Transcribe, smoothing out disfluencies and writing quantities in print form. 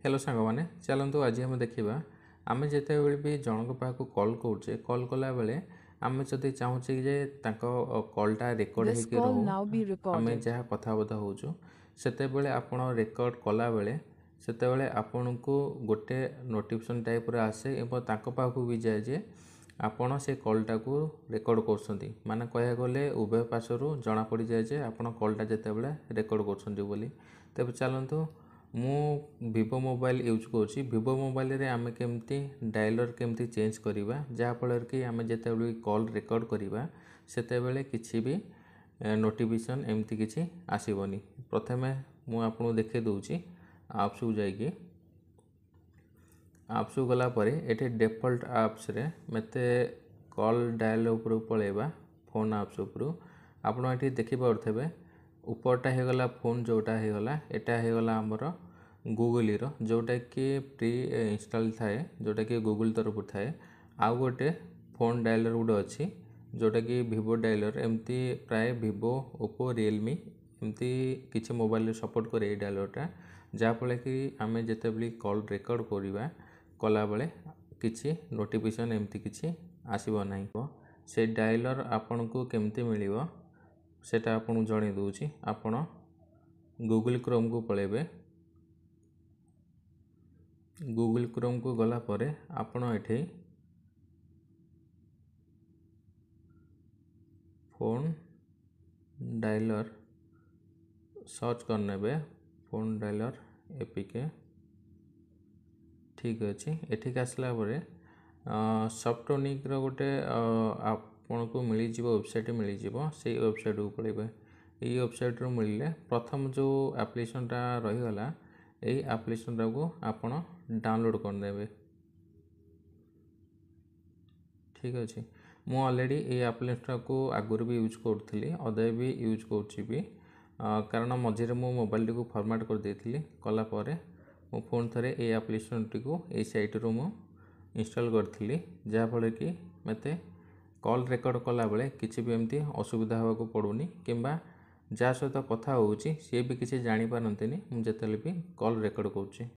Hello ସାଙ୍ଗମାନେ, ଚାଲନ୍ତୁ ଆଜି ଆମେ ଦେଖିବା, ଆମେ ଯେତେବେଳେ ବି ଜଣଙ୍କ ପାଖକୁ କଲ୍ କରୁଛେ, କଲ୍ କଲାବେଳେ ଆମେ ଯଦି ଚାହୁଁଛେ ଯେ ତାଙ୍କ କଲ୍ଟା ରେକର୍ଡ଼ This ହେଇକି call ରହୁ, now be ଆମେ recorded. ଯାହା କଥାବାର୍ତ୍ତା ହେଉଛୁ, ସେତେବେଳେ ଆପଣ ରେକର୍ଡ଼ କଲାବେଳେ ସେତେବେଳେ ଆପଣଙ୍କୁ ଗୋଟେ ନୋଟିଫିକେସନ୍ ଟାଇପ୍ର ଆସେ ଏବଂ ତାଙ୍କ ପାଖକୁ ବି ଯାଏ ଯେ ଆପଣ ସେ କଲ୍ଟାକୁ ରେକର୍ଡ଼ କରୁଛନ୍ତି। ମାନେ କହିବାକୁ ଗଲେ ଉଭୟ ପାର୍ଶ୍ୱରୁ ଜଣାପଡ଼ିଯାଏ ଯେ ଆପଣ କଲ୍ଟା ଯେତେବେଳେ ରେକର୍ଡ଼ କରୁଛନ୍ତି ବୋଲି। ତେବେ ଚାଲନ୍ତୁ, ମୁଁ ଭିଭୋ ମୋବାଇଲ୍ ୟୁଜ୍ କରୁଛି। ଭିଭୋ ମୋବାଇଲରେ ଆମେ କେମିତି ଡାଇଲର୍ କେମିତି ଚେଞ୍ଜ କରିବା, ଯାହାଫଳରେ କି ଆମେ ଯେତେବେଳେ କଲ୍ ରେକର୍ଡ଼ କରିବା ସେତେବେଳେ କିଛି ବି ନୋଟିଫିକେସନ୍ ଏମିତି କିଛି ଆସିବନି। ପ୍ରଥମେ ମୁଁ ଆପଣଙ୍କୁ ଦେଖାଇ ଦେଉଛି। ଆପ୍ସକୁ ଯାଇକି, ଆପ୍ସକୁ ଗଲା ପରେ ଏଠି ଡିଫଲ୍ଟ ଆପ୍ସରେ ମୋତେ କଲ୍ ଡାଏଲ୍ ଉପରକୁ ପଳାଇବା। ଫୋନ୍ ଆପ୍ସ ଉପରୁ ଆପଣ ଏଠି ଦେଖିପାରୁଥିବେ, ଉପରଟା ହେଇଗଲା ଫୋନ୍ ଯେଉଁଟା ହେଇଗଲା, ଏଇଟା ହେଇଗଲା ଆମର ଗୁଗୁଲିର, ଯେଉଁଟାକି ପ୍ରି ଇନଷ୍ଟଲ୍ ଥାଏ, ଯେଉଁଟାକି ଗୁଗୁଲ୍ ତରଫରୁ ଥାଏ। ଆଉ ଗୋଟେ ଫୋନ୍ ଡାଏଲର୍ ଗୋଟେ ଅଛି, ଯେଉଁଟାକି ଭିଭୋ ଡାଏଲର୍। ଏମିତି ପ୍ରାୟ ଭିଭୋ, ଓପୋ, ରିଏଲମି ଏମିତି କିଛି ମୋବାଇଲରେ ସପୋର୍ଟ କରେ ଏଇ ଡାଏଲର୍ଟା, ଯାହାଫଳରେ କି ଆମେ ଯେତେବେଳେ କଲ୍ ରେକର୍ଡ଼ କରିବା କଲାବେଳେ କିଛି ନୋଟିଫିକେସନ୍ ଏମିତି କିଛି ଆସିବ ନାହିଁ। ସେ ଡାଏଲର୍ ଆପଣଙ୍କୁ କେମିତି ମିଳିବ ସେଇଟା ଆପଣଙ୍କୁ ଜଣାଇ ଦେଉଛି। ଆପଣ ଗୁଗୁଲ୍ କ୍ରୋମ୍କୁ ପଳାଇବେ। ଗୁଗୁଲ୍ କ୍ରୋମ୍କୁ ଗଲା ପରେ ଆପଣ ଏଠି ଫୋନ୍ ଡାଇଲର୍ ସର୍ଚ୍ଚ କରିନେବେ, ଫୋନ୍ ଡାଇଲର୍ ଏପିକେ। ଠିକ୍ ଅଛି, ଏଠିକି ଆସିଲା ପରେ ସଫ୍ଟୋନିକ୍ର ଗୋଟେ ଆପଣଙ୍କୁ ମିଳିଯିବ, ୱେବସାଇଟ୍ ମିଳିଯିବ। ସେଇ ୱେବସାଇଟ୍କୁ ପଳାଇବେ। ଏଇ ୱେବସାଇଟ୍ରୁ ମିଳିଲେ ପ୍ରଥମ ଯେଉଁ ଆପ୍ଲିକେସନ୍ଟା ରହିଗଲା, ଏଇ ଆପ୍ଲିକେସନ୍ଟାକୁ ଆପଣ ଡାଉନଲୋଡ଼୍ କରିନେବେ। ଠିକ୍ ଅଛି, ମୁଁ ଅଲରେଡ଼ି ଏଇ ଆପ୍ଲିକେସନ୍ଟାକୁ ଆଗରୁ ବି ୟୁଜ୍ କରୁଥିଲି, ଅଦେ ବି ୟୁଜ୍ କରୁଛି ବି, କାରଣ ମଝିରେ ମୁଁ ମୋବାଇଲଟିକୁ ଫର୍ମାଟ୍ କରିଦେଇଥିଲି। କଲା ପରେ ମୁଁ ପୁଣି ଥରେ ଏଇ ଆପ୍ଲିକେସନ୍ଟିକୁ ଏଇ ସାଇଟ୍ରୁ ମୁଁ ଇନଷ୍ଟଲ୍ କରିଥିଲି, ଯାହାଫଳରେ କି ମୋତେ କଲ୍ ରେକର୍ଡ଼ କଲାବେଳେ କିଛି ବି ଏମିତି ଅସୁବିଧା ହେବାକୁ ପଡ଼ୁନି, କିମ୍ବା ଯାହା ସହିତ କଥା ହେଉଛି ସିଏ ବି କିଛି ଜାଣିପାରନ୍ତିନି ମୁଁ ଯେତେବେଳେ ବି କଲ୍ ରେକର୍ଡ଼ କରୁଛି।